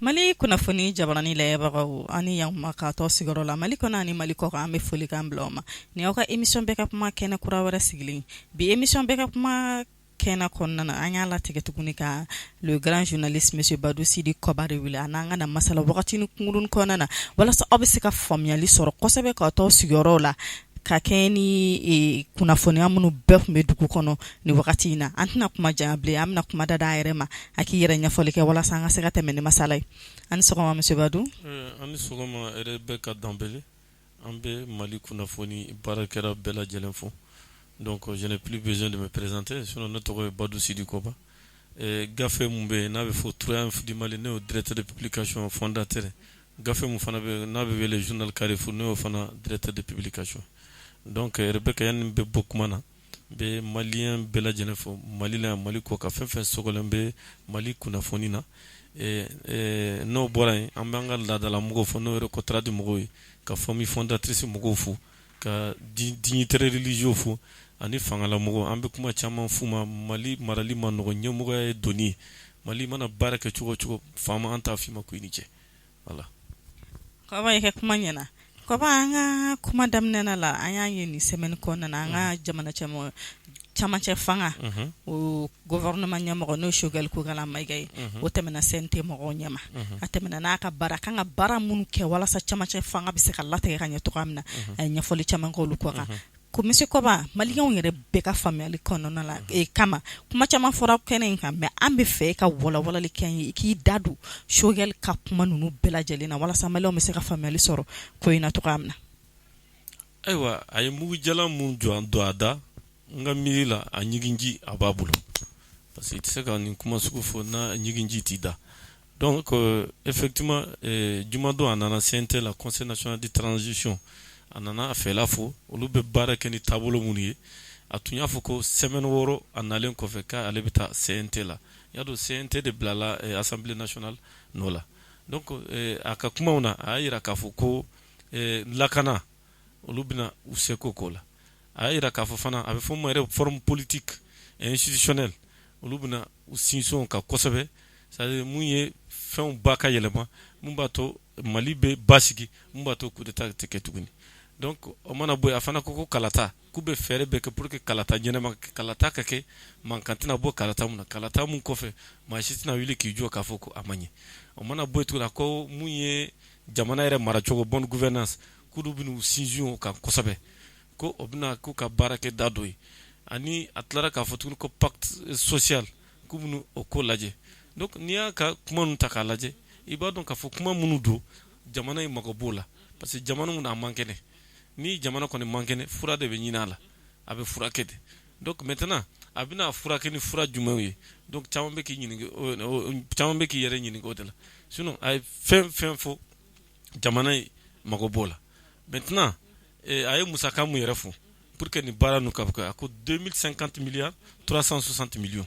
Mali kunnafoni jabarani lajɛbagaw, aw ni yankuma k'a to sigiyɔrɔ la Mali kɔnɔ ani Mali kɔ kan, an bɛ folikan bila aw ma. Ni aw ka émission Bɛɛ ka kuma kɛnɛ kura wɛrɛ sigilen bi. Émission Bɛɛ ka kuma kɛnɛ kɔnɔna na, an y'a latigɛ tuguni ka le grand journaliste monsieur Badou Sidi Kɔba de wele, a n'an ka na masala wagati kunkurunnin kɔnɔna na, walasa aw bɛ se ka faamuyali sɔrɔ kosɛbɛ k'aw to sigiyɔrɔw la, ka kɛ ni kunnafoniya minnu bɛɛ tun bɛ dugu kɔnɔ ni wagati in na. An tɛna kuma janya bilen, an bɛna kuma da a yɛrɛ ma, a k'i yɛrɛ ɲɛfɔli kɛ walasa an ka se ka tɛmɛ ni masala ye. An ni sɔgɔma, monsieur Badou. An ni sɔgɔma, Rebecca Danbele. An bɛ Mali kunnafoni baarakɛla bɛɛ lajɛlen fo. Donc je n'ai plus besoin de me présenter, sinon ne tɔgɔ ye Badou Sidi Kɔba. Gafe mun bɛ yen n'a bɛ fɔ Triomphe du Mali, ne y'o directeur de publication fondateur. Gafe mun fana bɛ yen n'a bɛ wele Journal Carrefour, ne y'o fana directeur de publication. Donc Rebecca, yanni n bɛ bɔ kuma na, n bɛ malien bɛɛ lajɛlen fo Mali la yan, Mali kɔ kan, fɛn fɛn sɔgɔlen bɛ Mali kunnafoni na. N'o bɔra yen, an bɛ an ka laadalamɔgɔw fo, n'o ye Recotrade mɔgɔw ye, ka famille fondatrice mɔgɔw fo, ka dignitaires religieux fo, ani fangalamɔgɔw. An bɛ kuma caman f'u ma. Mali marali ma nɔgɔ, ɲɛmɔgɔya ye doni ye. Mali mana baara kɛ cogo o cogo, faama, an t'a f'i ma ko i ni ce. Voilà. Kɔba, i ka kuma ɲɛna. Kɔba, an ka kuma daminɛ la, an y'a ye nin semaine kɔnɔna na, an ka jamana camancɛ fanga, o gouvernement ɲɛmɔgɔ, n'o Choguel Kokalla Maïga ye, o tɛmɛna CNT mɔgɔw ɲɛma. A tɛmɛna n'a ka baara kan ka baara minnu kɛ walasa camancɛ fanga bɛ se ka latigɛ ka ɲɛ cogoya min na. A ye ɲɛfɔli caman kɛ olu kɔ kan. Ko monsieur Kɔba, maliyɛnw yɛrɛ bɛɛ ka faamuyali kɔnɔna la kama, kuma caman fɔra kɛnɛ in kan, mais an bɛ fɛ e ka walawalali kɛ ye, i k'i da don Choguel ka kuma ninnu bɛɛ lajɛlen na, walasa maliyɛnw bɛ se ka faamuyali sɔrɔ ko in na cogoya min na. Ayiwa, a ye mugujalan mun jɔ don a da, n ka miiri la, a ɲiginji a b'a bolo, parce que i tɛ se ka nin kuma sugu fɔ n'a ɲiginji t'i da. Donc effectivement, jumadon a nana CNT la, Conseil national de transition, a nana a fɛla fɔ olu bɛ baara kɛ ni taabolo minnu ye. A tun y'a fɔ ko semaine 6 a nalen kɔfɛ, k'ale bɛ taa CNT la. I y'a dɔn, CNT de bilala Assemblée nationale nɔ la. Donc a ka kumaw na, a y'a jira k'a fɔ ko lakana, olu bɛna u seko k'o la. A y'a jira k'a fɔ fana, a bɛ fɔ min ma réforme politique et institutionnelle, olu bɛna u sinsin o kan kosɛbɛ, c'est à dire mun ye fɛnw ba ka yɛlɛma, mun b'a to Mali bɛ basigi, mun b'a to coup d'état tɛ kɛ tuguni. Donc o mana bɔ yen, a fana ko ko kalata, k'u bɛ fɛɛrɛ bɛɛ kɛ pour que kalata ɲɛnama, kalata ka kɛ, mankan tɛna bɔ kalata mun na, kalata mun kɔfɛ maa si tɛna wuli k'i jɔ k'a fɔ ko a ma ɲɛ. O mana bɔ yen tuguni, a ko mun ye jamana yɛrɛ maracogo, bonne gouvernance, k'olu bɛn'u sinsin o kan kosɛbɛ, ko o bɛna k'u ka baarakɛda dɔ ye. Ani a tilara k'a fɔ tuguni ko pacte social, k'u bɛna o ko lajɛ. Donc n'i y'a ka kuma ninnu ta k'a lajɛ, i b'a dɔn k'a fɔ kuma minnu don, jamana in mago b'o la, parce que jamana mun a man kɛnɛ, ni jamana kɔni man kɛnɛ, fura de bɛ ɲini a la, a bɛ furakɛ de. Donc maintenant, a bɛna furakɛ ni fura jumɛnw ye? Donc caman bɛ k'i ɲininka, caman bɛ k'i yɛrɛ ɲininka o de la. Sinon a ye fɛn fɛn fɔ, jamana in mago b'o la. Maintenant, a ye musaka mun yɛrɛ fɔ pour que nin baara ninnu ka kɛ, a ko 2050 milliards 360 millions.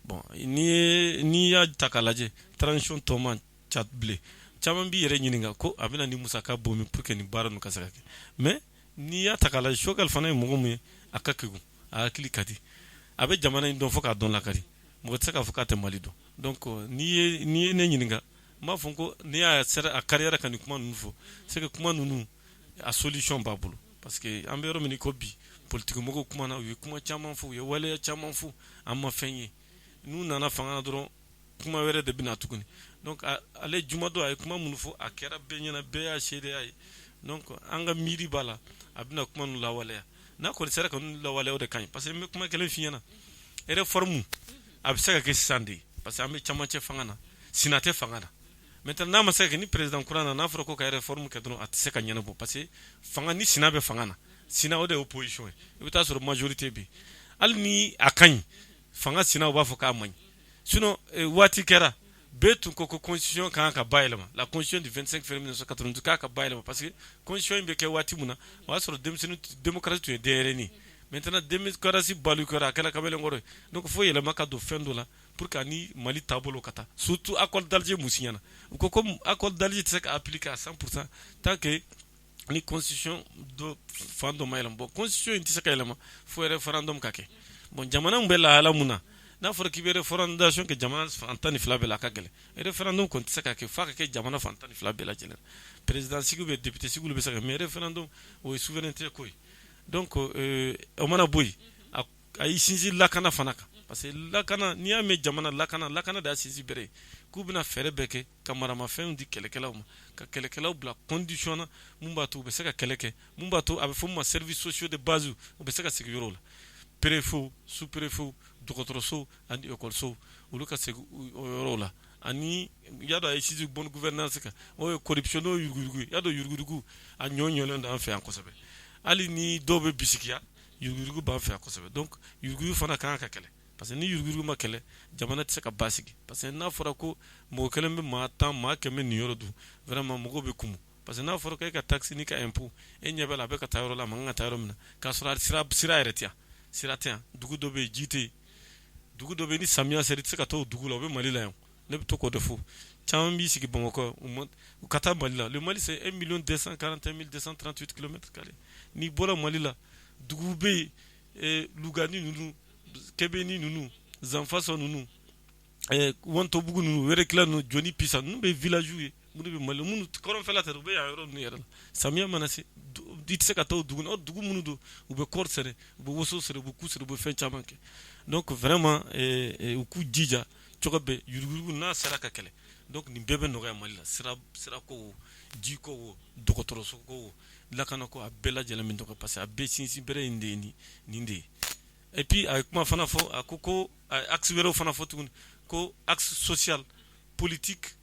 Bon, n'i y'a ta k'a lajɛ, transition tɔ man ca bilen. Caman b'i yɛrɛ ɲininka ko a bɛna nin musaka bɔ min pour que nin baara ninnu ka se ka kɛ. Mais n'i y'a ta k'a lajɛ, Choguel fana ye mɔgɔ mun ye, a ka kegun, a hakili ka di, a bɛ jamana in dɔn fo k'a dɔn lakari. Mɔgɔ tɛ se k'a fɔ k'a tɛ Mali dɔn. Donc n'i ye ne ɲininka, n b'a fɔ ko n'i y'a sera a carrière ka nin kuma ninnu fɔ, c'est que kuma ninnu, a solution b'a bolo, parce que an bɛ yɔrɔ min ko bi, politique mɔgɔw kumana, u ye kuma caman fɔ, u ye waleya caman fɔ, an ma fɛn ye. N'u nana fanga na dɔrɔn, kuma wɛrɛ de bɛna tuguni. Donc ale jumadon, a ye kuma minnu fɔ, a kɛra bɛɛ ɲɛna, bɛɛ y'a seereya ye. Donc an ka miiri b'a la, a bɛna kuma ninnu lawaleya. N'a kɔni sera ka ninnu lawaleya, o de ka ɲi, parce que n bɛ kuma kelen f'i ɲɛna: réforme, a bɛ se ka kɛ sisan de, parce que an bɛ camancɛ fanga na, sina tɛ fanga na. Maintenant, n'a ma se ka kɛ ni président kura na, n'a fɔra ko ka réforme kɛ dɔrɔn, a tɛ se ka ɲɛnabɔ, parce que fanga ni sina bɛ fanga na, sina o de ye opposition ye. I bɛ taa sɔrɔ majorité bɛ yen, hali ni a ka ɲi, fanga sina u b'a fɔ k'a man ɲi. Sinon waati kɛra, bɛɛ tun ko ko constitution kan ka bayɛlɛma, la constitution du 25 février 1992 k'a ka bayɛlɛma, parce que constitution in bɛ kɛ waati min na, o y'a sɔrɔ denmisɛnnin, démocratie tun ye denyɛrɛnin ye. Maintenant, démocratie balikuyara, a kɛra kamalenkɔrɔ ye. Donc fo yɛlɛma ka don fɛn dɔ la pour que ani Mali taabolo ka taa, surtout accord d'Alger mun signera. U ko comme accord d'Alger tɛ se ka appliquer à 100% tant que ni constitution dɔ fan dɔ ma yɛlɛma. Bon, constitution in tɛ se ka yɛlɛma fo référendum ka kɛ. Bon, jamana min bɛ lahala mun na, N'a fɔra k'i bɛ refondation kɛ jamana fan 12 bɛɛ la, a ka gɛlɛn. Référendum kɔni tɛ se ka kɛ f'a ka kɛ jamana fan 12 bɛɛ lajɛlen. Président sigi bɛ, député sigi bɛ se ka, mais référendum, o ye souveraineté ko ye. Donc o mana bɔ yen, a y'i sinsin lakana fana kan, parce que lakana, n'i y'a mɛn jamana lakana, lakana de y'a sinsin bere ye. K'u bɛna fɛɛrɛ bɛɛ kɛ ka maramafɛnw di kɛlɛkɛlaw ma, ka kɛlɛkɛlaw bila condition na mun b'a to u bɛ se ka kɛlɛ kɛ, mun b'a to a bɛ fɔ min ma services sociaux de base, u bɛ se ka sigi yɔrɔw la, préfet, sous préfet, dɔgɔtɔrɔso ani ekɔlisow, olu ka segin o yɔrɔw la. Ani y'a dɔn, a ye sinsin bonne gouvernance kan, o ye corruption, n'o ye yuruguyurugu ye. Y'a dɔn, yuruguyurugu a ɲɔ ɲɔlen don an fɛ yan kosɛbɛ. Hali ni dɔw bɛ bisigiya, yuruguyurugu b'an fɛ yan kosɛbɛ. Donc yuruguyurugu fana kan ka kɛlɛ, parce que ni yuruguyurugu ma kɛlɛ, jamana tɛ se ka basigi, parce que n'a fɔra ko mɔgɔ kelen bɛ maa 10, maa 100 nin yɔrɔ dun, vraiment mɔgɔw bɛ kumu. Parce que n'a fɔra ko e ka taxe n'i ka impôt, e ɲɛ b'a la a bɛ ka taa yɔrɔ la, a man kan ka taa yɔrɔ min na, k'a sɔrɔ sira yɛrɛ tɛ yan, sira tɛ yan. Dugu dɔ bɛ yen, ji tɛ yen. Dugu dɔ bɛ yen, ni samiya sera, i tɛ se ka taa o dugu la. O bɛ Mali la yan. Ne bɛ to k'o de fɔ. Caman b'i sigi Bamakɔ, u ka taa Mali la. Le Mali, c'est 1 million 241 238 kilomètres carrés. N'i bɔra Mali la, dugu bɛ yen, Lugani ninnu, Kebeni ninnu, Zanfaso ninnu, Wantobugu ninnu, Wɛrɛkila ninnu, Joni Pisa ninnu bɛ village ye minnu bɛ Mali, minnu kɔrɔnfɛla tɛ, u bɛ yan yɔrɔ ninnu yɛrɛ la. Samiya mana se, i tɛ se ka taa o dugu, dugu minnu don, u bɛ kɔɔri sɛnɛ, u bɛ woso sɛnɛ, u bɛ ku sɛnɛ, u bɛ fɛn caman kɛ. Donc vraiment u k'u jija cogo bɛɛ, yuruguyurugu n'a sera ka kɛlɛ, donc nin bɛɛ bɛ nɔgɔya Mali la. Sirako, jiko, dɔgɔtɔrɔso ko, lakanako, a bɛɛ lajɛlen bɛ nɔgɔya, parce que a bɛɛ sinsin bere in de ye nin de ye. Et puis a ye kuma fana fɔ, a ko axe wɛrɛw fana fɔ tuguni, ko axe social politique,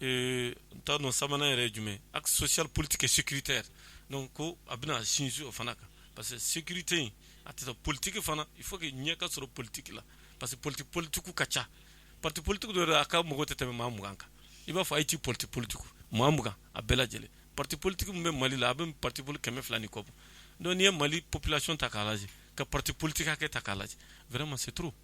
n t'a dɔn sabanan yɛrɛ ye jumɛn, axe social politique et sécuritaire. Donc ko a bɛna sinsin o fana kan, parce que sécurité in a tɛ politique fana, il faut que ɲɛ ka sɔrɔ politique la, parce que politique politique ka ca. Parti politique dɔ yɛrɛ, a ka mɔgɔ tɛ tɛmɛ maa 20 kan. I b'a fɔ Haïti parti politique maa 20, a bɛɛ lajɛlen. Parti politique min bɛ Mali la, a bɛ parti politique 200 ni kɔ bɔ. Donc n'i ye Mali population ta k'a lajɛ, ka parti politique hakɛ ta k'a lajɛ, vraiment c'est trop.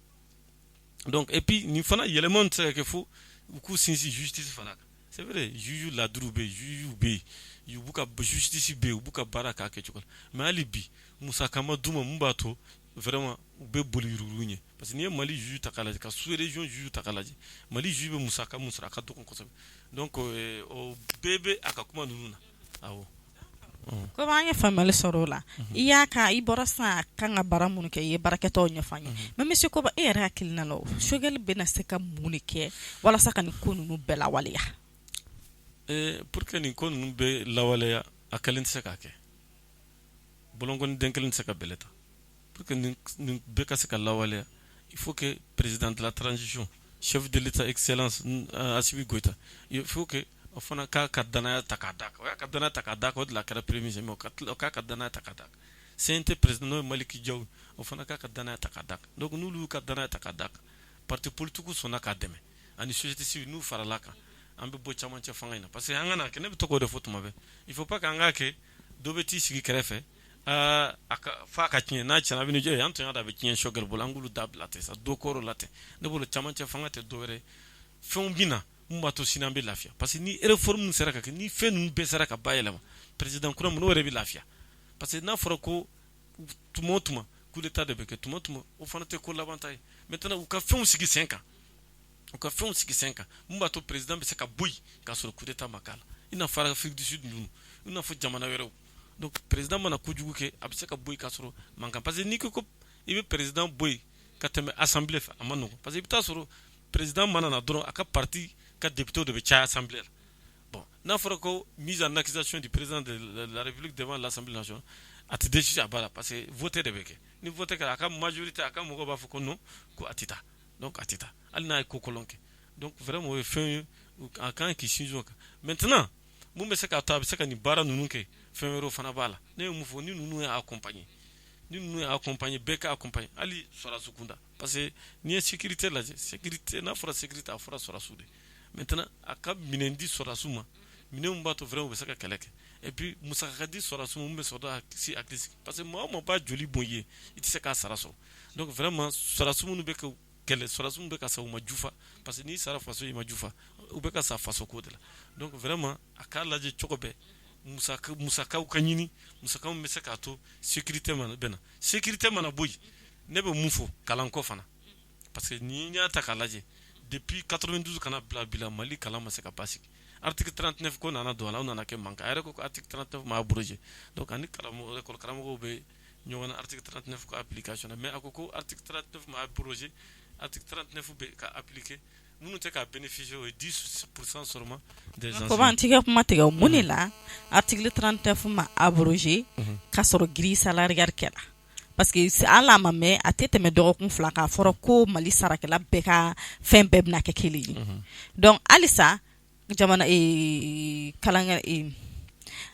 Donc et puis nin fana yɛlɛma tɛ se ka kɛ fo u k'u sinsin justice fana kan. C'est vrai, juge ladiriw bɛ yen, juge bɛ yen, u b'u ka justice bɛ yen, u b'u ka baara k'a kɛcogo la, mais hali bi musaka ma d'u ma mun b'a to vraiment u bɛ boli yuruguyurugu ɲɛ. Parce que n'i ye Mali juge ta k'a lajɛ, ka sous région juge ta k'a lajɛ, Mali juge bɛ musaka mun sɔrɔ, a ka dɔgɔn kosɛbɛ. Donc o bɛɛ bɛ a ka kuma ninnu na, awɔ. Komi an ye faamuyali sɔrɔ o la, i y'a ka i bɔra sisan, a kan ka baara minnu kɛ, i ye baarakɛtɔw ɲɛfɔ an ye. Mais monsieur Koba, e yɛrɛ hakilina la, Choguel bɛna se ka mun de kɛ walasa ka nin ko ninnu bɛɛ lawaleya? Pour que nin ko ninnu bɛɛ lawaleya, a kelen tɛ se k'a kɛ. Bɔlɔnkɔni den kelen tɛ se ka bɛlɛ ta. Pour que nin bɛɛ ka se ka lawaleya, il faut que président de la transition, chef de l'État, excellence Assimi Goïta, il faut que o fana k'a ka danaya ta k'a d'a kan. O y'a ka danaya ta k'a d'a kan, o de la a kɛra premier ministre, mais o k'a ka danaya ta k'a d'a kan. CNT président, n'o ye Malick Diaw, o fana k'a ka danaya ta k'a d'a kan. Donc n'olu y'u ka danaya ta k'a d'a kan, parti politique sɔnna k'a dɛmɛ, ani société civile, n'u farala kan, an bɛ bɔ camancɛ fanga in na. Parce que an ka kɛ, ne bɛ to k'o de fɔ tuma bɛɛ, il faut pas k'an k'a kɛ dɔ bɛ t'i sigi kɛrɛfɛ, a ka f'a ka tiɲɛ. N'a tiɲɛna, a bɛ ni jɔ an tun y'a dɔn a bɛ tiɲɛ Choguel bolo, an k'olu dabila ten sa, dɔ kɔrɔ la ten. Ne bolo, camancɛ fanga tɛ dɔwɛrɛ ye, fɛnw bɛ na mun b'a to sini an bɛ lafiya. Parce que ni réforme sera ka kɛ, ni fɛn ninnu bɛɛ sera ka bayɛlɛma, président kura mun, o yɛrɛ bɛ lafiya. Parce que n'a fɔra ko tuma o tuma coup d'état de bɛ kɛ, tuma o tuma, o fana tɛ ko laban ta ye. Maintenant u ka fɛnw sigi sen kan, u ka fɛnw sigi sen kan mun b'a to président bɛ se ka bɔ yen k'a sɔrɔ coup d'état ma k'a la, i n'a fɔ Afrique du Sud ninnu, i n'a fɔ jamana wɛrɛw. Donc président mana kojugu kɛ, a bɛ se ka bɔ yen k'a sɔrɔ mankan. Parce que n'i ko i bɛ président bɔ yen ka tɛmɛ assemblée fɛ, a ma nɔgɔn, parce que i bɛ taa sɔrɔ président mana na dɔrɔn, a ka parti ka député de bɛ caya assemblée la. Bon, n'a fɔra ko mise en accusation du président de la République devant l'Assemblée nationale, a tɛ décider a ba la, parce que vote de bɛ kɛ. Ni vote kɛra, a ka majorité, a ka mɔgɔw b'a fɔ ko non, ko a tɛ taa. Donc a tɛ taa hali n'a ye ko kolon kɛ. Donc vraiment o ye fɛn ye, a kan k'i sinsin o kan. Maintenant mun bɛ se k'a to a bɛ se ka nin baara ninnu kɛ? Fɛn wɛrɛw fana b'a la. Ne ye mun fɔ? Ni ninnu y'a accompagner, ni ninnu y'a accompagner, bɛɛ ka accompagner, hali sɔrɔdasi kunda. Parce que n'i ye sécurité lajɛ, sécurité, n'a fɔra sécurité, a fɔra sɔrɔdasiw de. Maintenant a ka minɛn di sɔrɔdasiw ma, minɛn min b'a to vraiment u bɛ se ka kɛlɛ kɛ, et puis musaka ka di sɔrɔdasiw ma mun bɛ sɔrɔdasi hakili sigi, parce que maa o maa b'a joli bɔn i ye, i tɛ se k'a sara sɔrɔ. Donc vraiment sɔrɔdasi minnu bɛ ka kɛlɛ, sɔrɔdasi minnu bɛ ka sa, u ma jufa, parce que n'i sara faso, i ma jufa, u bɛ ka sa faso ko de la. Donc vraiment a k'a lajɛ cogo bɛɛ, musakaw ka ɲini, musaka min bɛ se k'a to sécurité mana bɛ na. Sécurité mana bɔ yen, ne bɛ mun fɔ? Kalanko fana. Parce que n'i y'a ta k'a lajɛ, depuis 92 ka na bila bi la, Mali kalan ma se ka basigi. Article 39 ko nana don a la, o nana kɛ mankan. A yɛrɛ ko ko article 39 ma abrogé. Donc ani karamɔgɔ, école karamɔgɔw bɛ ɲɔgɔn na article 39 ko application na. Mais a ko ko article 39 ma abrogé, article 39 bɛ ka appliquer. Minnu tɛ ka bénéficier, o ye 10% seulement des enseignants. Koba, n t'i ka kuma tigɛ. Mun de la article 39 ma abrogé k'a sɔrɔ grille salariale kɛra? Parce que hali a ma mɛn, a tɛ tɛmɛ dɔgɔkun 2 k'a fɔra ko Mali sarakɛla bɛɛ ka fɛn bɛɛ bɛna kɛ kelen ye. Donc halisa jamana kalankɛ,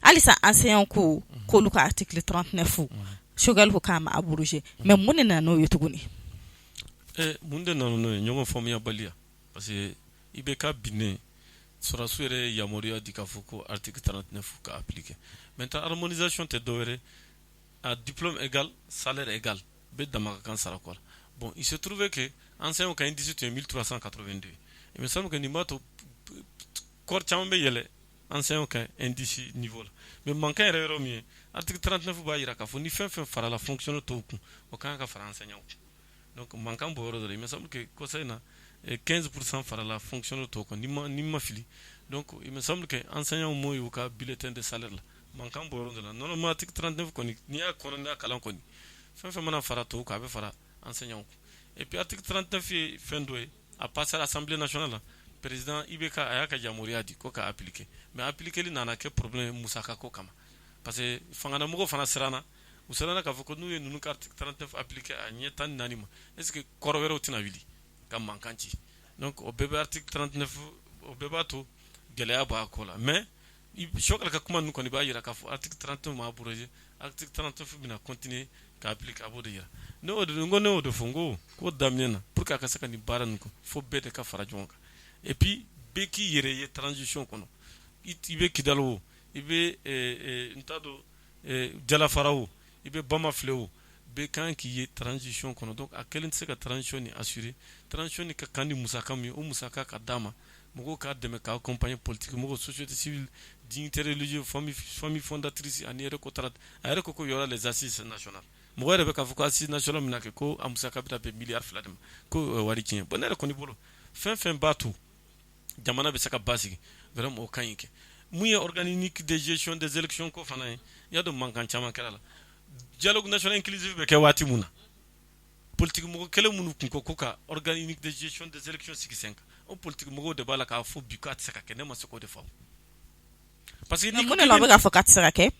halisa enseignant ko k'olu ka article 39, Choguel ko k'a ma abrogé. Mais mun de nana n'o ye tuguni? Mun de nana n'o ye? Ɲɔgɔn faamuyabaliya. Parce que IBK binnen, sɔrɔdasiw yɛrɛ ye yamaruya di k'a fɔ ko article 39 ka appliquer. Maintenant, harmonisation tɛ dɔwɛrɛ, à diplôme égal, salaire égal, bɛɛ dama ka kan sarako la. Bon, il se trouvait que enseignant ka indice tun ye 1382. Il me semble que nin b'a to corps caman bɛ yɛlɛ enseignant ka indice niveau la. Mais mankan yɛrɛ yɔrɔ min ye, article 39 b'a jira k'a fɔ ni fɛn fɛn farala fonctionnaire tɔw kun, o kan ka fara enseignant kun. Donc mankan bɔ yɔrɔ dɔ la, il me semble que kɔsa in na 15% farala fonctionnaire tɔw kan, ni ma fili. Donc il me semble que enseignant m'o y'u ka bulletin de salaire la, mankan bɔ yɔrɔ dɔ la. Normalement, article 39 kɔni, n'i y'a kɔnɔ, n'i y'a kalan kɔni, fɛn fɛn mana fara tɔw kan, a bɛ fara enseignant kun. Et puis article 39 ye fɛn dɔ ye, a passé l'Assemblée nationale la, président IBK a y'a ka yamaruya di ko ka appliquer. Mais appliquer nana kɛ problème ye musaka ko kama, parce que fangalamɔgɔw fana siranna. U siranna k'a fɔ ko n'u ye ninnu ka article 39 appliquer a ɲɛ 14 ma, est ce que kɔrɔ wɛrɛw tɛna wuli ka mankan ci? Donc o bɛɛ bɛ article 39, o bɛɛ b'a to gɛlɛya b'a ko la. Mais Choguel ka kuma ninnu kɔni b'a jira k'a fɔ article 39 ma abrogé, article 39 bɛna continuer ka appliquer, a b'o de jira. Ne y'o de, n ko ne y'o de fɔ, n ko ko daminɛ na, pour que a ka se ka nin baara nin kɛ, fo bɛɛ de ka fara ɲɔgɔn kan. Et puis bɛɛ k'i yɛrɛ ye transition kɔnɔ. I bɛ Kidali o, i bɛ, n t'a dɔn, Jalafara o, i bɛ Bamafilɛ o, bɛɛ kan k'i ye transition kɔnɔ. Donc a kelen tɛ se ka transition ni assurer. Transition ni ka kan ni musaka min ye, o musaka ka d'a ma, mɔgɔw k'a dɛmɛ k'a accompagner, politique mɔgɔw, société civile, dignitaires religieux, famille fondatrice ani yɛrɛ ko taara. A yɛrɛ ko ko y aura les assises nationales. Mɔgɔ yɛrɛ bɛ k'a fɔ ko assise nationale bɛna kɛ, ko a musaka bɛ taa bɛn miliyari 2 de ma, ko wari tiɲɛ. Bon, ne yɛrɛ kɔni bolo, fɛn fɛn b'a to jamana bɛ se ka basigi, vraiment o ka ɲi. Kɛ mun ye organe unique de gestion des élections ko fana ye, i y'a dɔn mankan caman kɛra la. Dialogue national inclusif bɛ kɛ waati mun na, politique mɔgɔ kelen minnu tun ko ko ka organe unique de gestion des élections sigi sen kan, o politique mɔgɔw de b'a la k'a fɔ bi k'a tɛ se ka kɛ. Ne ma se k'o de faamu, parce que ni mun de la u bɛ k'a fɔ k'a tɛ se ka kɛ?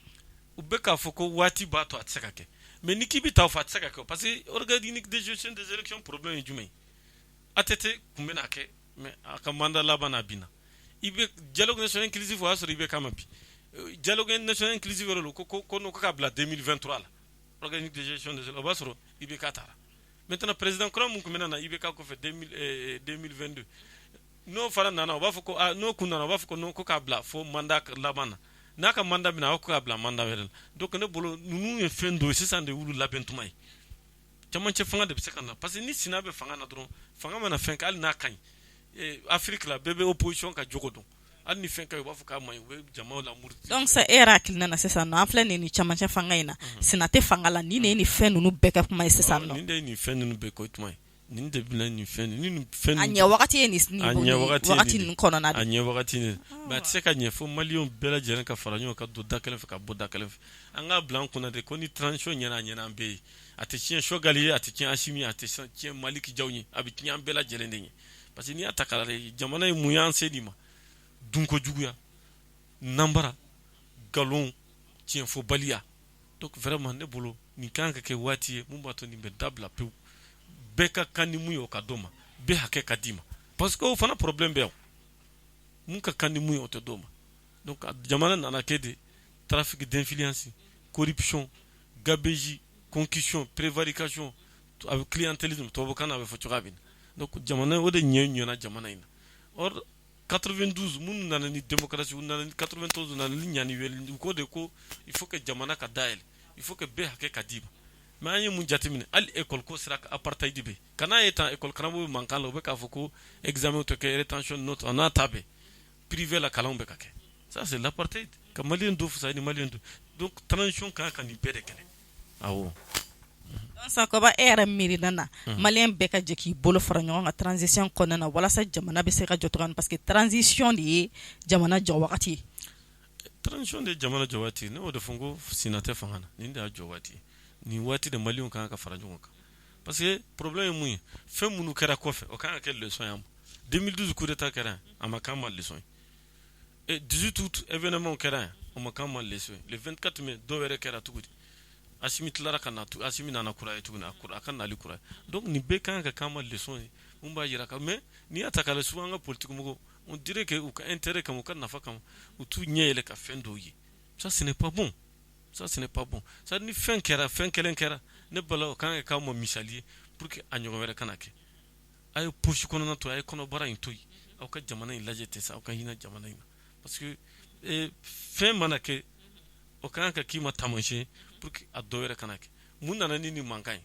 U bɛ k'a fɔ ko waati b'a to a tɛ se ka kɛ. Mais ni k'i bɛ taa fɔ a tɛ se ka kɛ, parce que organe unique de gestion des élections, problème ye jumɛn ye? ATT tun bɛna kɛ, mais a ka mandat laban na, binna. I bɛ dialogue national inclusif, o y'a sɔrɔ i bɛ kama bi dialogue national inclusif yɛrɛ ko ko ko k'a bila 2023 la. Organe unique de gestion des élections, o b'a sɔrɔ IBK taara. Maintenant, président kura mun tun bɛna na IBK kɔfɛ 2022, n'o fana nana, u b'a fɔ ko aa, n'o kun nana, u b'a fɔ ko non, ko k'a bila fo mandat laban na. N'a ka mandat bɛna, a b'a fɔ k'a bila mandat wɛrɛ la. Donc ne bolo, ninnu ye fɛn dɔ ye sisan de y'olu labɛn tuma ye. Camancɛ fanga de bɛ se ka na, parce que ni sina bɛ fanga na dɔrɔn, fanga mana fɛn kɛ, hali n'a ka ɲi, Afrique la, bɛɛ bɛ opposition ka jogo dɔn. Hali ni fɛn ka ɲi, u b'a fɔ k'a man ɲi, u bɛ jamaw lamuruti. Donc sa, e yɛrɛ hakilina na sisan nɔ, an filɛ nin ni camancɛ fanga in na, sina tɛ fanga la, nin de ye nin fɛn ninnu bɛɛ kɛ kuma ye sisan nɔ? Nin de ye nin fɛn ninnu bɛɛ kɛ kuma ye. Nin de bɛna nin fɛn ni fɛn. A ɲɛ wagati ye nin a ɲɛ wagati ninnu kɔnɔna. A ɲɛ wagati nin, mais a tɛ se ka ɲɛ fo maliyɛnw bɛɛ lajɛlen ka fara ɲɔgɔn kan, don da kelen fɛ, ka bɔ da kelen fɛ. An k'a bila an kunna de ko ni transition ɲɛna, a ɲɛna an bɛɛ ye. A tɛ tiɲɛ Choguel ye, a tɛ tiɲɛ Assimi ye, a tɛ tiɲɛ Malick Diaw ye, a bɛ tiɲɛ an bɛɛ lajɛlen de ye. Parce que n'i y'a ta k'a lajɛ, jamana ye mun y'an se nin ma? Dunko juguya, nanbara, nkalon, tiɲɛfɔbaliya. Donc vraiment, ne bolo, nin kan ka kɛ waati ye mun b'a to nin bɛ dabila pewu. Bɛɛ ka kan ni mun ye, o ka d'o ma, bɛɛ hakɛ ka d'i ma, parce que o fana problème bɛ yan. Mun ka kan ni mun ye, o tɛ d'o ma. Donc jamana nana kɛ de trafic d'influence, corruption, gabegie, concussion, prévarication, a bɛ clientélisme, tubabukan na a bɛ fɔ cogoya min na. Donc jamana o de ɲɛ ɲɛna jamana in na. Or 92, minnu nana ni démocratie, u nana ni 91, u nana ni ɲani wɛli, u ko de ko il faut que jamana ka dayɛlɛ, il faut que bɛɛ hakɛ ka d'i ma. Mais an ye mun jateminɛ? Hali école ko sira kan, apartheid bɛ ka n'a ye tan. École karamɔgɔw bɛ mankan la, u bɛ k'a fɔ ko examen tɛ kɛ, rétention note, a n'a ta bɛɛ, privé la kalanw bɛ ka kɛ. Ça, c'est l'apartheid, ka maliyɛn dɔ fisaya ni maliyɛn dɔ. Donc transition kan ka nin bɛɛ de kɛlɛ, awɔ. Sakoba, e yɛrɛ miirina na, malien bɛɛ ka jɛ k'i bolo fara ɲɔgɔn kan transition kɔnɔna na walasa jamana bɛ se ka jɔ cogoya min, parce que transition de ye jamana jɔ wagati ye. Transition de ye jamana jɔ waati. Ne y'o de fɔ n ko sina tɛ fanga na, nin de y'a jɔ waati. Nin waati de maliyɛnw kan ka fara ɲɔgɔn kan, parce que problème ye mun ye? Fɛn minnu kɛra kɔfɛ, o kan ka kɛ leçon ye an ma. 2012 coup d'état kɛra yan, a ma k'an ma leçon ye. 18 août événement kɛra yan, o ma k'an ma leçon ye. Le 24 mai, dɔw yɛrɛ kɛra cogo di? Asimi tilara ka na, Asimi nana kura ye tuguni, a ka nali kura ye. Donc nin bɛɛ kan ka k'an ma leçon ye mun b'a jira ka. Mais n'i y'a ta k'a lajɛ, souvent an ka politique mɔgɔw, on dirait que u ka intérêt kama, u ka nafa kama, u t'u ɲɛ yɛlɛ ka fɛn dɔw ye. Ça, ce n'est pas bon, ça, ce n'est pas bon. C'est à dire, ni fɛn kɛra, fɛn kelen kɛra, ne bala, o kan ka k'aw ma misali ye pour que a ɲɔgɔn wɛrɛ kana kɛ. A ye poche kɔnɔna to, a ye kɔnɔbara in to yen, aw ka jamana in lajɛ ten sa, aw ka hinɛ jamana in na, parce que fɛn mana kɛ, o kan ka k'i ma taamasiyɛn pour que a dɔ wɛrɛ kana kɛ. Mun nana ni mankan ye?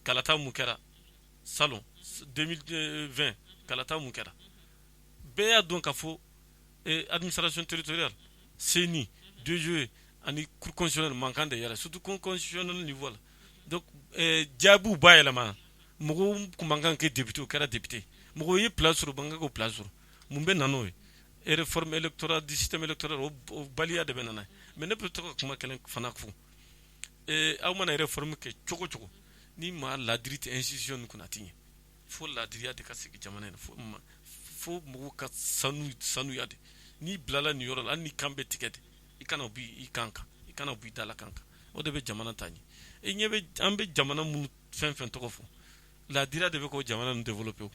Kalata mun kɛra salon 2020, kalata mun kɛra, bɛɛ y'a dɔn ka fɔ administration territoriale, CENI, DGE ani cour constitutionnelle, mankan de yɛrɛ, surtout cour constitutionnelle niveau la. Donc jaabiw bayɛlɛmana, mɔgɔw kun man kan kɛ député, o kɛra député, mɔgɔw ye place sɔrɔ, man kan k'o place sɔrɔ. Mun bɛ na n'o ye? Réforme électorale du système électoral, o baliya de bɛ na n'a ye. Mais ne bɛ to ka kuma kelen fana fɔ: aw mana réforme kɛ cogo cogo, ni maa ladiri tɛ institution nin kunna, a tɛ ɲɛ. Fo ladiriya de ka segin jamana in na, fo mɔgɔw ka sanu sanuya de. N'i bilala nin yɔrɔ la, hali ni kan bɛ tigɛ de, i kana bɔ i kan kan, i kana bɔ i dala kan kan, o de bɛ jamana ta ɲɛ. E ɲɛ bɛ an bɛ jamana minnu fɛn fɛn tɔgɔ fɔ, ladiriya de bɛ k'o jamana ninnu développer.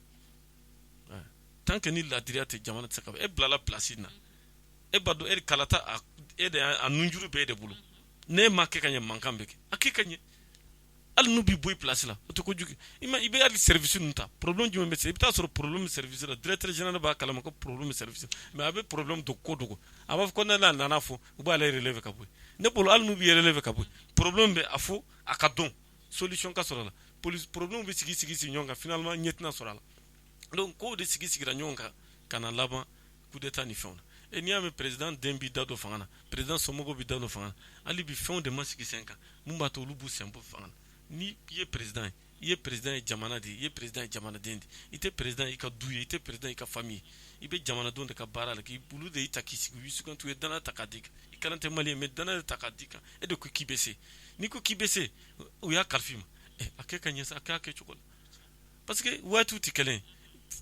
Tant que ni ladiriya tɛ, jamana tɛ se ka. E bilala place in na, e b'a dɔn, e kalata, e de a nunjuru bɛ e de bolo. N'e ma kɛ ka ɲɛ, mankan bɛ kɛ. A kɛ ka ɲɛ, hali n'u b'i bɔ i place la, o tɛ kojugu. I ma, i bɛ hali service ninnu ta, problème jumɛn bɛ se? I bɛ taa sɔrɔ problème service la, directeur général b'a kalama ko problème service, mais a bɛ problème dɔ ko dogo, a b'a fɔ ko ne n'a nana fɔ, u b'ale relever ka bɔ yen. Ne bolo, hali n'u b'i relever ka bɔ yen, problème bɛ a fɔ, a ka dɔn, solution ka sɔrɔ a la. Police problème bɛ sigi sigi sigi ɲɔgɔn kan, finalement ɲɛ tɛna sɔrɔ a la. Donc kow de sigi sigira ɲɔgɔn kan ka na laban coup d'état ni fɛnw na. E, n'i y'a mɛn président den b'i da don fanga na, président somɔgɔw b'i da don fanga na, hali bi fɛnw de ma sigi sen kan mun b'a to olu b'u sen bɔ fanga na. Ni i ye président ye, i ye président ye jamana de ye, i ye président ye jamanaden de. I tɛ président i ka du ye, i tɛ président i ka famille ye, i bɛ jamanadenw de ka baara la, k'i olu de y'i ta k'i sigi, u y'i suganti, u ye danaya ta k'a d'i kan. I kalan tɛ malien, mais danaya ta k'a d'i kan. E de ko k'i bɛ se, n'i ko k'i bɛ se, u y'a kalifa i ma, a kɛ ka ɲɛ sa, a kɛ a kɛcogo la, parce que waatiw tɛ kelen ye.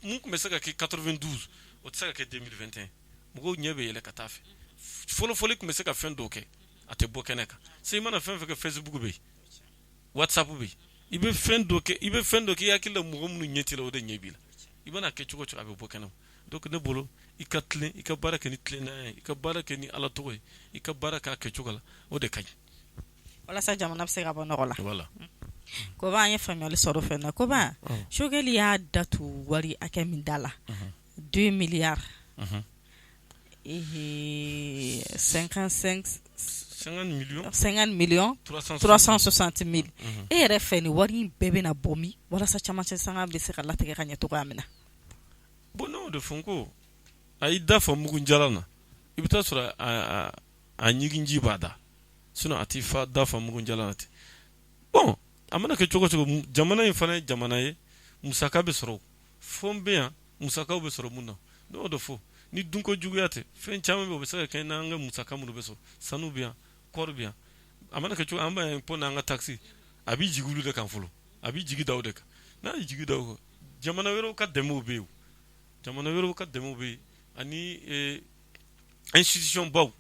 Mun tun bɛ se ka kɛ 92, o tɛ se ka kɛ 2021. Mɔgɔw ɲɛ bɛ yɛlɛ ka taa fɛ. Fɔlɔ fɔlɔ, tun bɛ se ka fɛn dɔw kɛ, a tɛ bɔ kɛnɛ kan. Se i mana fɛn fɛn kɛ, Facebook bɛ yen, WhatsApp bɛ yen, i bɛ fɛn dɔ kɛ, i bɛ fɛn dɔ kɛ, i hakili la mɔgɔ minnu ɲɛ t'i la, o de ɲɛ b'i la. I mana kɛ cogo cogo, a bɛ bɔ kɛnɛ ma. Donc ne bolo, i ka tilen, i ka baara kɛ ni tilennenya ye, i ka baara kɛ ni Ala tɔgɔ ye, i ka baara kɛ a kɛcogo la, o de ka ɲi. Walasa jamana bɛ se ka bɔ nɔgɔ la. Voilà. Koba, an ye faamuyali sɔrɔ fɛn na. Koba, Choguel y'a datu wari hakɛ min da la, 2 milliards 55 50 millions, 50 millions 360 mille. E yɛrɛ fɛ, ni wari in bɛɛ bɛna bɔ min walasa camancɛ sanga bɛ se ka latigɛ ka ɲɛ cogoya min na? Bon, ne y'o de fɔ n ko a y'i da fa mugu jalan na, i bɛ taa sɔrɔ a ɲiginji b'a da, sinon a t'i fa da fa mugu jalan na ten. Bon, a mana kɛ cogo cogo, jamana in fana ye jamana ye, musaka bɛ sɔrɔ, fɛn bɛ yan, musakaw bɛ sɔrɔ mun na? Ne y'o de fɔ, ni dunko juguya tɛ, fɛn caman bɛ, o bɛ se ka kɛ n'an ka musaka minnu bɛ sɔrɔ. Sanu bɛ yan, kɔɔri bɛ yan, a mana kɛ cogo, an b'a impôt n'an ka taxe, a bɛ jigin olu de kan fɔlɔ, a bɛ jigi da o de kan. N'a ye jigi da o kan, jamana wɛrɛw ka dɛmɛw bɛ yen, jamana wɛrɛw ka dɛmɛw bɛ yen, ani institution baw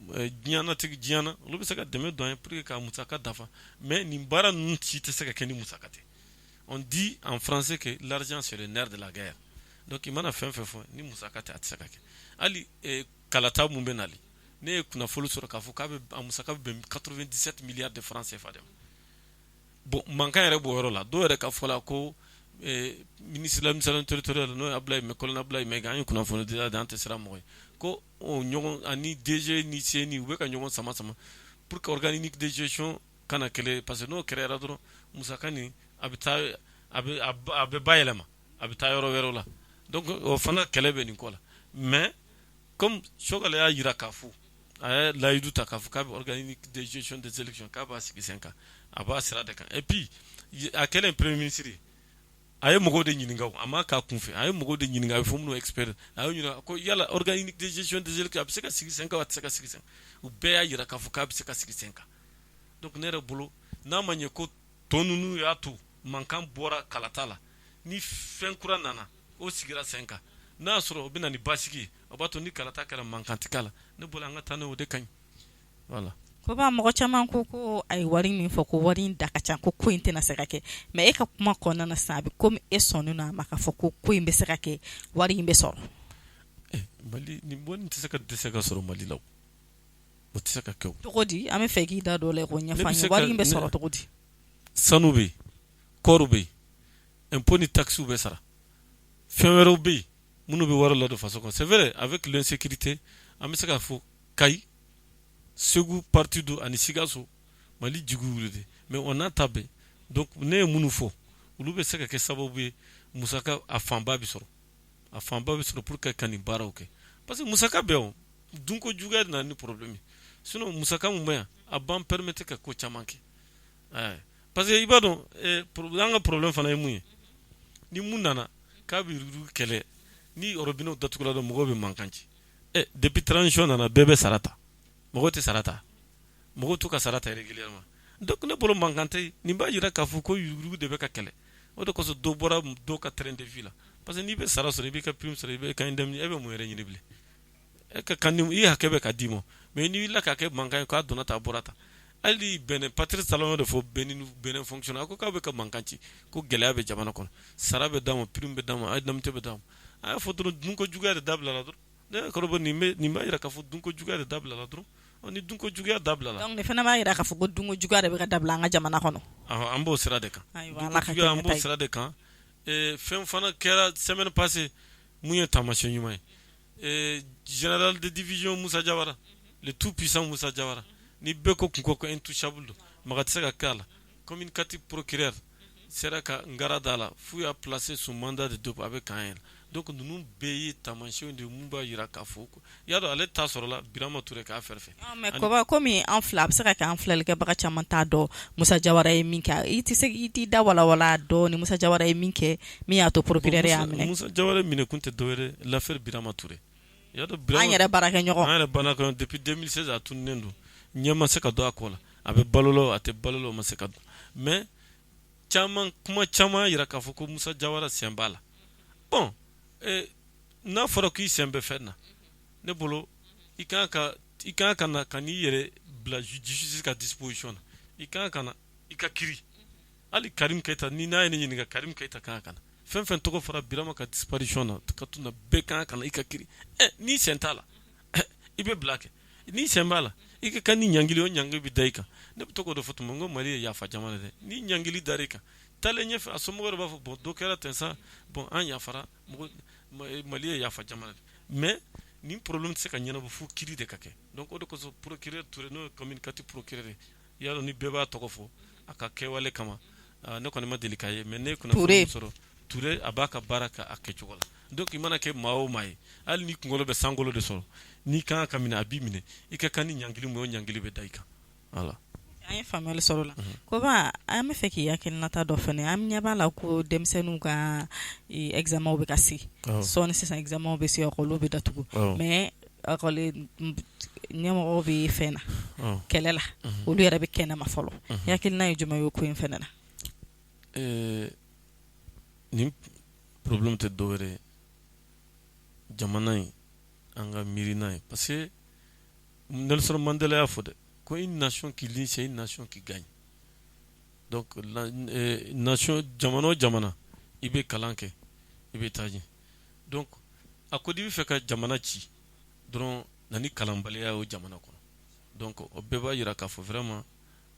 diɲɛnatigɛ, diɲɛ na, olu bɛ se ka dɛmɛ don an ye pour que ka musaka dafa. Mais nin baara ninnu si tɛ se ka kɛ ni musaka tɛ. On dit en français que l'argent, c'est le nerf de la guerre. Donc i mana fɛn fɛn fɔ, ni musaka tɛ, a tɛ se ka kɛ. Hali kalata mun bɛ nali, ne ye kunnafoni sɔrɔ k'a fɔ k'a bɛ a musaka bɛ bɛn 97 milliards de francs CFA de ma. Bon, mankan yɛrɛ b'o yɔrɔ la. Dɔw yɛrɛ ka fɔ la ko ministre de l'administration territoriale, n'o ye Abdoulaye, colonel Abdoulaye Maïga, an ye kunnafoni dila de, an tɛ siran mɔgɔ ye, ko o ɲɔgɔn ani DG ni CENI, u bɛ ka ɲɔgɔn sama sama pour que organe unique de gestion kana kɛlɛ, parce que n'o kɛra dɔrɔn, musaka nin a bɛ taa, a bɛ bayɛlɛma, a bɛ taa yɔrɔ wɛrɛw la. Donc o fana kɛlɛ bɛ nin ko la. Mais comme Choguel y'a jira k'a fɔ A ye layidu ta k'a fɔ k'a bɛ organe unique de gestion des élections, k'a b'a sigi sen kan, a b'a sira de kan. Et puis a kɛlen premier ministre, a ye mɔgɔw de ɲininka, a ma k'a kunfɛ, a ye mɔgɔw de ɲininka, a bɛ fɔ minnu expert, a y'u ɲininka ko yala organe unique de gestion des élections, a bɛ se ka sigi sen kan, a tɛ se ka sigi sen? U bɛɛ y'a jira k'a fɔ k'a bɛ se ka sigi sen kan. Donc ne yɛrɛ bolo, n'a ma ɲɛ ko tɔ ninnu y'a to mankan bɔra kalata la, ni fɛn kura nana, o sigira sen kan, n'a y'a sɔrɔ o bɛ na ni basigi ye, o b'a to ni kalata kɛra, mankan tɛ k'a la. Ne bolo, an ka taa n'o de ka ɲi, voilà. Koba, mɔgɔ caman ko a ye wari min fɔ, ko wari in da ka ca, ko in tɛna se ka kɛ. Mais e ka kuma kɔnɔna na sisan, a bɛ komi e sɔnnen don a ma k'a fɔ ko in bɛ se ka kɛ, wari in bɛ sɔrɔ. Mali nin wari tɛ se ka dɛsɛ ka sɔrɔ Mali la, o tɛ se ka kɛ. Cogo di? An bɛ fɛ k'i da don o la k'o ɲɛfɔ an ye. Wari in bɛ sɔrɔ cogo di? Sanu bɛ yen, kɔɔri bɛ yen, impôt ni taxes bɛ sara, fɛn wɛrɛw bɛ yen minnu bɛ wari ladon faso kɔnɔ. C'est vrai, avec l'insécurité, an bɛ se k'a fɔ Kayi, Segu partie dɔ ani Sikaso, Mali jigiw de, mais o n'a ta bɛɛ, donc ne ye minnu fɔ, olu bɛ se ka kɛ sababu ye, musaka a fanba bɛ sɔrɔ, a fanba bɛ sɔrɔ pour que ka nin baaraw kɛ, parce que musaka bɛ o dunko juguya de nana ni problème ye. Sinon musaka mun bɛ yan, a b'an permettre ka ko caman kɛ, parce que i b'a dɔn, an ka problème fana ye mun ye? Ni mun nana k'a bɛ yuruguyurugu kɛlɛ, ni robinet datugula dɔrɔn, mɔgɔw bɛ mankan ci. Depuis transition nana, bɛɛ bɛ sara ta, mɔgɔw tɛ sara ta, mɔgɔw t'u ka sara ta régulièrement. Donc ne bolo, mankan tɛ. Nin b'a jira k'a fɔ ko yuruguyurugu de bɛ ka kɛlɛ. O de kosɔn dɔ bɔra dɔw ka train de vie la, parce que n'i bɛ sara sɔrɔ, i b'i ka prime sɔrɔ, i bɛ ka indemnité, e bɛ mun yɛrɛ ɲini bilen? E ka kan i hakɛ bɛ ka d'i ma. Mais n'i wulila k'a kɛ mankan ye k'a donna tan, a bɔra tan, hali Benin, Patrice Talon de fɔ Benin, Benin fonctionnaire, a ko k'a bɛ ka mankan ci ko gɛlɛya bɛ jamana kɔnɔ, sara bɛ d'a ma, prime bɛ d'a ma, indemnité bɛ d'a ma. A y'a fɔ dɔrɔn, dunko juguya de dabilala dɔrɔn. Ne yɛrɛ kɔrɔ, nin b'a jira k'a fɔ dunko juguya de dabilala dɔrɔn. Ni dunko juguya dabilala, donc nin fana b'a jira k'a fɔ ko dunko juguya de bɛ ka dabila an ka jamana kɔnɔ. An b'o sira de kan, an b'o sira de kan. Fɛn fana kɛra semaine passée mun ye taamasiyɛn ɲuman ye? Général de division Musa Jawara, le tout puissant Musa Jawara, ni bɛɛ ko kun ko intouchable don, maga tɛ se ka kɛ a la, commune 4 procureur sera ka ngara da la f'u y'a placé sous mandat de dépôt, a bɛ camp yɛrɛ. Donc ninnu bɛɛ ye taamasiyɛnw de ye mun b'a jira k'a fɔ i y'a dɔn, ale ta sɔrɔla Birama Ture k'a fɛrɛ fɛ. Mais Koba, komi an filɛ, a bɛ se ka kɛ an filɛlikɛbaga caman t'a dɔn Musa Jawara ye min kɛ. I tɛ se i t'i da walawala dɔɔni, Musa Jawara ye min kɛ min y'a to procureur y'a minɛ? Musa Jawara minɛ kun tɛ dɔwɛrɛ, l'affaire Birama Ture. An yɛrɛ baarakɛɲɔgɔn. An yɛrɛ baarakɛɲɔgɔn, depuis 2016 a tununnen don, ɲɛ ma se ka don a ko la, a bɛ balo la, a tɛ balo la, o ma se ka dɔn. Mais caman, kuma caman y'a jira k'a fɔ ko Musa Jawara sen b'a la. Bon, n'a fɔra k'i sen bɛ fɛn na, ne bolo, i kan ka na ka n'i yɛrɛ bila justice ka disposition na, i kan ka na i ka kiri. Hali Karim Keyita, ni n'a ye ne ɲininka, Karim Keyita kan ka na. Fɛn fɛn tɔgɔ fɔra Birama ka disparition na, ka tuna, bɛɛ kan ka na i ka kiri. N'i sen t'a la, i bɛ bila kɛ. N'i sen b'a la, i ka kan ni ɲangili, o ɲangili bɛ da i kan. Ne bɛ to k'o de fɔ tuma, n ko Mali ye yafa jamana dɛ. Ni ɲangili dar'i kan, taalen ɲɛfɛ, a somɔgɔw yɛrɛ b'a fɔ: bon, dɔ kɛra ten sa, bon, an yafara. Mɔgɔ, Mali ye yafa jamana de. Mais nin problème tɛ se ka ɲɛnabɔ fo kiri de ka kɛ. Donc o de kosɔn procureur Ture, n'o ye commune 4 procureur ye, i y'a dɔn, ni bɛɛ b'a tɔgɔ fɔ a ka kɛwale kama, ne kɔni ma deli k'a ye, mais ne ye kunnafoni sɔrɔ, Ture, a b'a ka baara kɛ a kɛcogo la. Donc i mana kɛ maa o maa ye, hali ni kunkolo bɛ sankolo de sɔrɔ, n'i kan ka minɛ, a b'i minɛ. I ka kan ni ɲangili min ye, o ɲangili bɛ da i kan, voilà. An ye faamuyali sɔrɔ o la. Koba, an bɛ fɛ k'i hakilinata dɔ fana. An ɲɛ b'a la ko denmisɛnninw ka examen bɛ ka se sɔɔni sisan, examen bɛ se, école bɛ datugu, mais école ɲɛmɔgɔw bɛ fɛn na, kɛlɛ la, olu yɛrɛ bɛ kɛnɛma fɔlɔ. I hakilina ye jumɛn ye o ko in fana na? Nin problème tɛ dɔwɛrɛ ye, jamana in, an ka miiri n'a ye, parce que Nelson Mandela y'a fɔ dɛ ko une nation qui lit, c'est une nation qui gagne. Donc nation, jamana o jamana, i bɛ kalan kɛ, i bɛ taa ɲɛ. Donc a ko n'i bɛ fɛ ka jamana ci dɔrɔn, na ni kalanbaliya o jamana kɔnɔ. Donc o bɛɛ b'a jira k'a fɔ vraiment,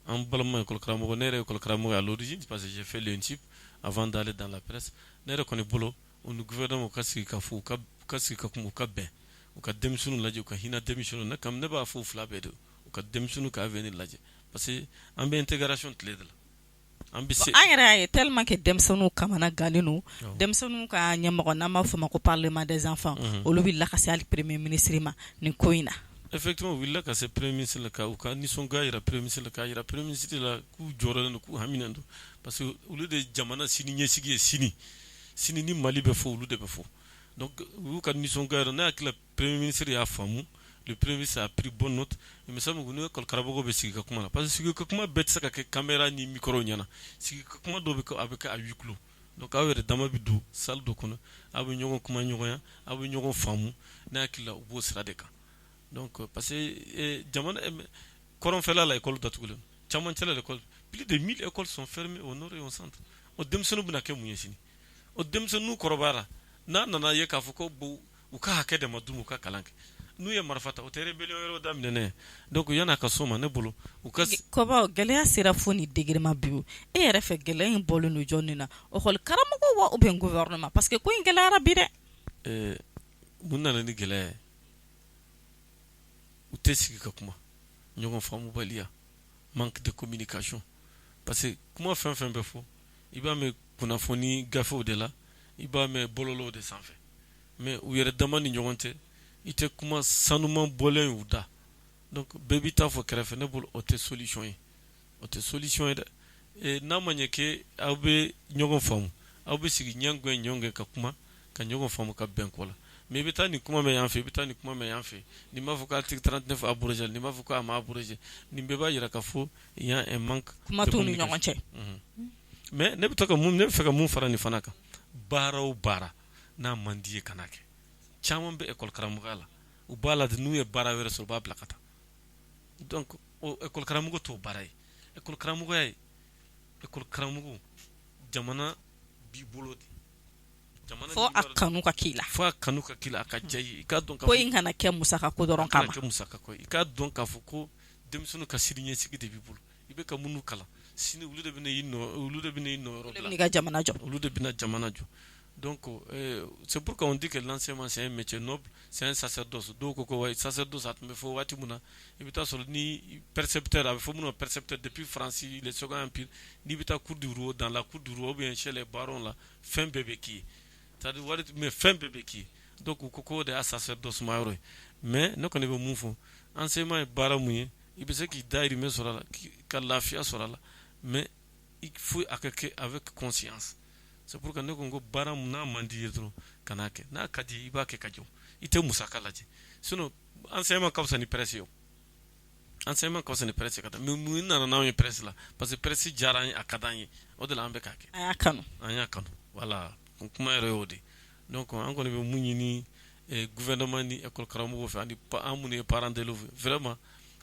an balima école karamɔgɔ, ne yɛrɛ ye école karamɔgɔ à l'origine, parce que j'ai fait l'ENSUP avant d'aller dans la presse. Ne yɛrɛ kɔni bolo, u ni gouvernement ka sigi ka fɔ, u ka sigi ka kuma, u ka bɛn, u ka denmisɛnninw lajɛ, u ka hinɛ denmisɛnninw. Ne kam, ne b'a fɔ u fila bɛɛ de, u ka denmisɛnninw ka avenir lajɛ, parce que an bɛ intégration tile de la, an bɛ se. An yɛrɛ y'a ye tellement que denmisɛnninw kamana gannen don, denmisɛnninw ka ɲɛmɔgɔ, n'an b'a fɔ o ma ko parlement des enfants, olu bɛ la ka se hali premier ministre ma nin ko in na. Effectivement, u wulila ka se premier ministre la, ka u ka nisɔngoya yira premier ministre la, k'a yira premier ministre la k'u jɔrɔlen don, k'u haminen don, parce que olu de ye jamana sini ɲɛsigi ye. Sini sini ni Mali bɛ fɔ, olu de bɛ fɔ. Donc u y'u ka nisɔngoya yira. Ne hakili la, premier ministre y'a faamu, le premier ministre a pris bonne note. Il me semble que ni école karamɔgɔw bɛ sigi ka kuma la, parce que sigi ka kuma bɛɛ tɛ se ka kɛ caméra ni micro ɲɛna. Sigi ka kuma dɔw bɛ kɛ, a bɛ kɛ à huis clos. Donc aw yɛrɛ dama bɛ don salle dɔ kɔnɔ, aw bɛ ɲɔgɔn kuma ɲɔgɔnya, aw bɛ ɲɔgɔn faamu. Ne hakili la, u b'o sira de kan. Donc parce que jamana kɔrɔnfɛla la, école datugulen, camancɛ la, école, plus de 1000 écoles sont fermées au nord et au centre. O denmisɛnninw bɛna kɛ mun ye sini? O denmisɛnninw kɔrɔbayara, n'a nana ye k'a fɔ ko bon, u ka hakɛ de ma d'u ma u ka kalan kɛ, n'u ye marifa ta, o tɛ rébellion wɛrɛw daminɛ ne. Donc yan'a ka s'o ma, ne bolo, u ka Kɔba, gɛlɛya sera fo ni degré ma bi. E yɛrɛ fɛ, gɛlɛya in bɔlen don jɔn na? École karamɔgɔ wa, ou bien gouvernement? Parce que ko in gɛlɛyara bi dɛ. Mun nana ni gɛlɛya ye? U tɛ sigi ka kuma, ɲɔgɔn faamubaliya, manque de communication, parce que kuma fɛn fɛn bɛ fɔ, i b'a mɛn kunnafoni gafew de la, i b'a mɛn bɔlɔlɔw de sanfɛ, mais u yɛrɛ dama ni ɲɔgɔn cɛ, i tɛ kuma sanuman bɔlen y'u da. Donc bɛɛ b'i ta fɔ kɛrɛfɛ. Ne bolo, o tɛ solution ye, o tɛ solution ye dɛ. N'a ma ɲɛ k'e aw bɛ ɲɔgɔn faamu, aw bɛ sigi ɲɛgɛn ɲɔgɔn ka kuma, ka ɲɔgɔn faamu, ka bɛn ko la. Mais i bɛ taa nin kuma mɛn yan fɛ, i bɛ taa nin kuma mɛn yan fɛ, nin b'a fɔ ko article 39 abrogé, nin b'a fɔ ko a ma abrogé, nin bɛɛ b'a jira k'a fɔ il y a un manque. Kuma t'u ni ɲɔgɔn cɛ. Mais ne bɛ to ka mun, ne bɛ fɛ ka mun fara nin fana kan: baara o baara n'a man di ye, kana kɛ. Caman bɛ école karamɔgɔya la, u b'a la, n'u ye baara wɛrɛ sɔrɔ, u b'a bila ka taa. Donc o école karamɔgɔ t'o baara ye. École karamɔgɔya ye, école karamɔgɔ, jamana b'i bolo de. Fo a kanu ka k'i la. Fo a kanu ka k'i la, a ka diya i ye, i k'a dɔn. Ko in kana kɛ musaka ko dɔrɔn kama. Kɛ musaka ko ye. I k'a dɔn k'a fɔ ko denmisɛnninw ka sini ɲɛsigi de b'i bolo. I bɛ ka minnu kalan, sini olu de bɛna i nɔ, olu de bɛna i nɔyɔrɔ bila, olu de bɛna i ka jamana jɔ. Olu de bɛna jamana jɔ. Donc c'est pourquoi on dit que l'enseignement, c'est un métier noble, c'est un sacerdoce. Dɔw ko ko sacerdoce, a tun bɛ fɔ waati min na, i bɛ taa sɔrɔ ni percepteur, a bɛ fɔ minnu ma percepteur, depuis France, le Second Empire, n'i bɛ taa cour du roi, dans la cour du roi ou bien chez les barons là, fɛn bɛɛ bɛ k'i ye, c'est à dire wari, mais fɛn bɛɛ bɛ k'i ye. Donc u ko k'o de y'a sacerdoce ma yɔrɔ ye. Mais ne kɔni bɛ mun fɔ? Enseignement ye baara mun ye, i bɛ se k'i dahirimɛ sɔrɔ a la, ka lafiya sɔrɔ a la, mais il faut a ka kɛ avec conscience. C'est pourquoi ne ko baara mun n'a man di ye dɔrɔn, kan'a kɛ. N'a ka di, i b'a kɛ ka jɔ, i tɛ musaka lajɛ. Sinon enseignement ka fisa ni presse ye o, enseignement ka fisa ni presse ka taa. Mais mun nana n'anw ye presse la? Parce que presse diyara an ye, a ka d'an ye, o de la an bɛ k'a kɛ. An y'a kanu. An y'a kanu, voilà, kuma yɛrɛ y'o de. Donc an kɔni bɛ mun ɲini gouvernement ni école karamɔgɔw fɛ, ani an minnu ye parents d'élèves, vraiment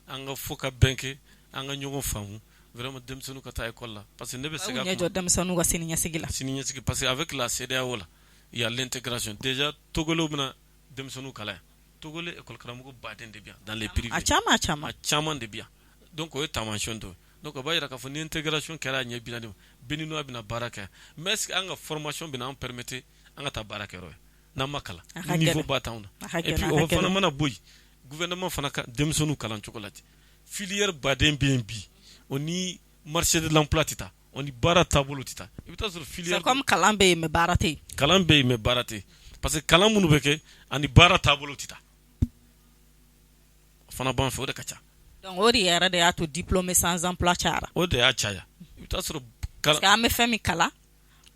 an ka fɔ ka bɛn kɛ, an ka ɲɔgɔn faamu, vraiment denmisɛnninw ka taa école la, parce que ne bɛ se ka ɲɛ jɔ denmisɛnninw ka sini ɲɛsigi la. Sini ɲɛsigi, parce que avec la CEDEAO la, il y a l'intégration. Déjà Togolais bɛna denmisɛnninw kalan yan. Togolais école karamɔgɔ baden de bɛ yan dans les privés. A caman, a caman. A caman de bɛ yan. Donc o ye taamasiyɛn dɔ ye. Donc o b'a jira k'a fɔ ni intégration kɛra, a ɲɛ 40 ma, Béninois bɛna baara kɛ. Mais est ce que an ka formation bɛna an permettre an ka taa baara kɛ yɔrɔ ye n'an ma kalan? Niveau ba t'anw na. Et puis o fana mana bɔ yen, gouvernement fana ka denmisɛnninw kalan cogo lajɛ. Filière baden bɛ yen bi, o ni marché de l'emploi tɛ taa, o ni baara taabolo tɛ taa. I bɛ taa sɔrɔ filière C'est comme kalan bɛ yen, mais baara tɛ yen. Kalan bɛ yen, mais baara tɛ yen, parce que kalan minnu bɛ kɛ ani baara taabolo tɛ taa. O fana b'an fɛ, o de ka ca. Donc o de yɛrɛ de y'a to diplômé sans emploi cayara. O de y'a caya. I bɛ taa sɔrɔ Parce que an bɛ fɛn min kalan,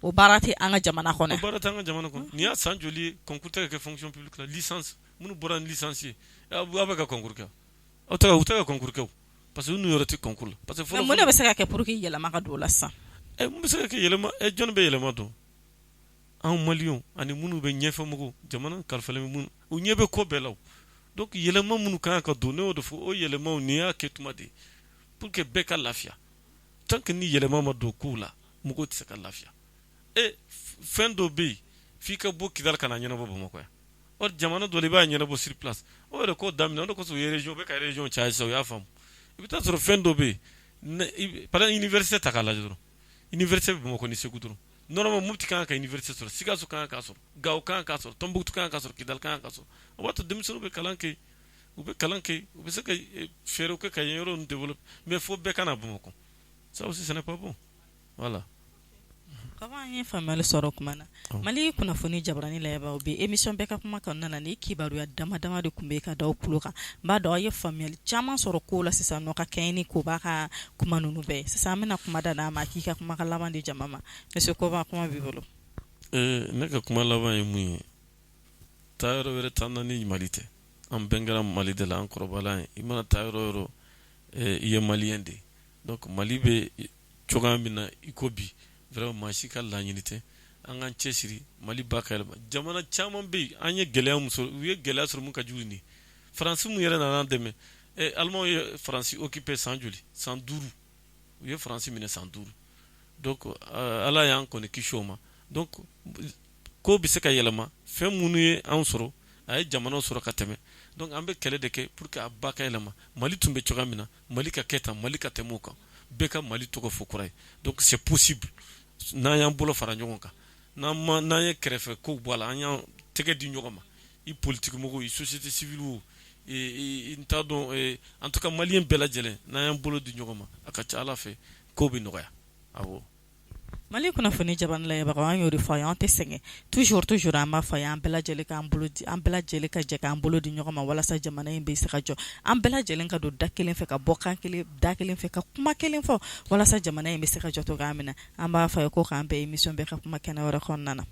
o baara tɛ an ka jamana kɔnɔ. O baara tɛ an ka jamana kɔnɔ. Nin y'a san joli ye concours tɛ ka kɛ fonction publique la? Licence minnu bɔra ni licence ye, aw bɛ ka concours kɛ, aw tɛ, u tɛ ka concours kɛ o, parce que u niyɔrɔ tɛ concours la, parce que fɔlɔ. Mun de bɛ se ka kɛ pour que yɛlɛma ka don o la sisan? Mun bɛ se ka kɛ yɛlɛma? Jɔnni bɛ yɛlɛma don? Anw maliyɛnw ani minnu bɛ ɲɛfɛ mɔgɔw, jamana kalifalen bɛ minnu, u ɲɛ bɛ ko bɛɛ la o. Donc yɛlɛma minnu kan ka don, ne y'o de fɔ, o yɛlɛmaw, nin y'a kɛ tuma de ye pour que bɛɛ ka lafiya. Tant que ni yɛlɛma ma don kow la, mɔgɔw tɛ se ka lafiya. Fɛn dɔ bɛ yen, f'i ka bɔ Kidali ka na ɲɛnabɔ Bamakɔ yan. Or jamana dɔ la, i b'a ɲɛnabɔ sur place. O yɛrɛ k'o daminɛ, o de kosɔn u ye région, u bɛ ka région caya sisan, u y'a faamu. I bɛ taa sɔrɔ fɛn dɔ bɛ yen, par exemple université ta k'a lajɛ dɔrɔn, université bɛ Bamakɔ ni Segu dɔrɔn. Normalement Mopti kan ka université sɔrɔ, Sikaso kan k'a sɔrɔ, Gawo kan k'a sɔrɔ, Tombouctou kan k'a sɔrɔ, Kidali kan k'a sɔrɔ. O b'a to denmisɛnninw bɛ kalan kɛ, u bɛ kalan kɛ, u bɛ se ka fɛɛrɛw kɛ ka yen yɔrɔ ninnu développer. Mais fo bɛɛ ka na Bamakɔ, ça aussi ce n'est pas bon, voilà. Kaba, an ye faamuyali sɔrɔ kuma na. Mali kunnafoni jabarani lajɛbaaw, bi émission bɛɛ ka kuma kɔnɔna na, ni kibaruya dama dama de tun bɛ ka da aw tulo kan. N b'a dɔn aw ye faamuyali caman sɔrɔ ko la sisan nɔ ka kɛɲɛ ni Koba ka kuma ninnu bɛɛ. Sisan an bɛna kuma da d'a ma, k'i ka kuma laban di jama ma. Monsieur Koba, kuma b'i bolo. Ne ka kuma laban ye mun ye? Taa yɔrɔ wɛrɛ t'an na ni Mali tɛ. An bɛɛ kɛra Mali de la, an kɔrɔbala ye. I mana taa yɔrɔ o yɔrɔ, i ye malien de ye. Donc Mali bɛ cogoya min na i ko bi, vraiment maa si ka laɲini tɛ an k'an cɛsiri Mali ba ka yɛlɛma. Jamana caman bɛ yen, an ye gɛlɛya min sɔrɔ, u ye gɛlɛya sɔrɔ mun ka jugu ni Faransi mun yɛrɛ nana an dɛmɛ. Alimanw ye Faransi occupé san joli? San 5. U ye Faransi minɛ san 5. Donc Ala y'an kɔni kisi o ma. Donc ko bɛ se ka yɛlɛma. Fɛn minnu ye anw sɔrɔ, a ye jamana sɔrɔ ka tɛmɛ. Donc an bɛ kɛlɛ de kɛ pour que a ba ka yɛlɛma. Mali tun bɛ cogoya min na, Mali ka kɛ tan, Mali ka tɛmɛ o kan, bɛɛ ka Mali tɔgɔ fɔ kura ye. Donc c'est possible n'an y'an bolo fara ɲɔgɔn kan, n'an ye kɛrɛfɛ kow bɔ a la, an y'an tɛgɛ di ɲɔgɔn ma, i politique mɔgɔw, i société civile, n t'a dɔn, en tout cas malien bɛɛ lajɛlen, n'an y'an bolo di ɲɔgɔn ma, a ka ca Ala fɛ kow bɛ nɔgɔya. Awɔ. Mali kunnafoni jabarani lajɛbagaw, an y'o de fɔ a ye, an tɛ sɛgɛn. Toujours, toujours an b'a fɔ a ye, an bɛɛ lajɛlen k'an bolo di, an bɛɛ lajɛlen ka jɛ k'an bolo di ɲɔgɔn ma walasa jamana in bɛ se ka jɔ. An bɛɛ lajɛlen ka don da kelen fɛ, ka bɔ kan kelen da kelen fɛ, ka kuma kelen fɔ walasa jamana in bɛ se ka jɔ cogoya min na. An b'a fɔ a ye ko k'an bɛn émission bɛɛ ka kuma kɛnɛ wɛrɛ kɔnɔna na.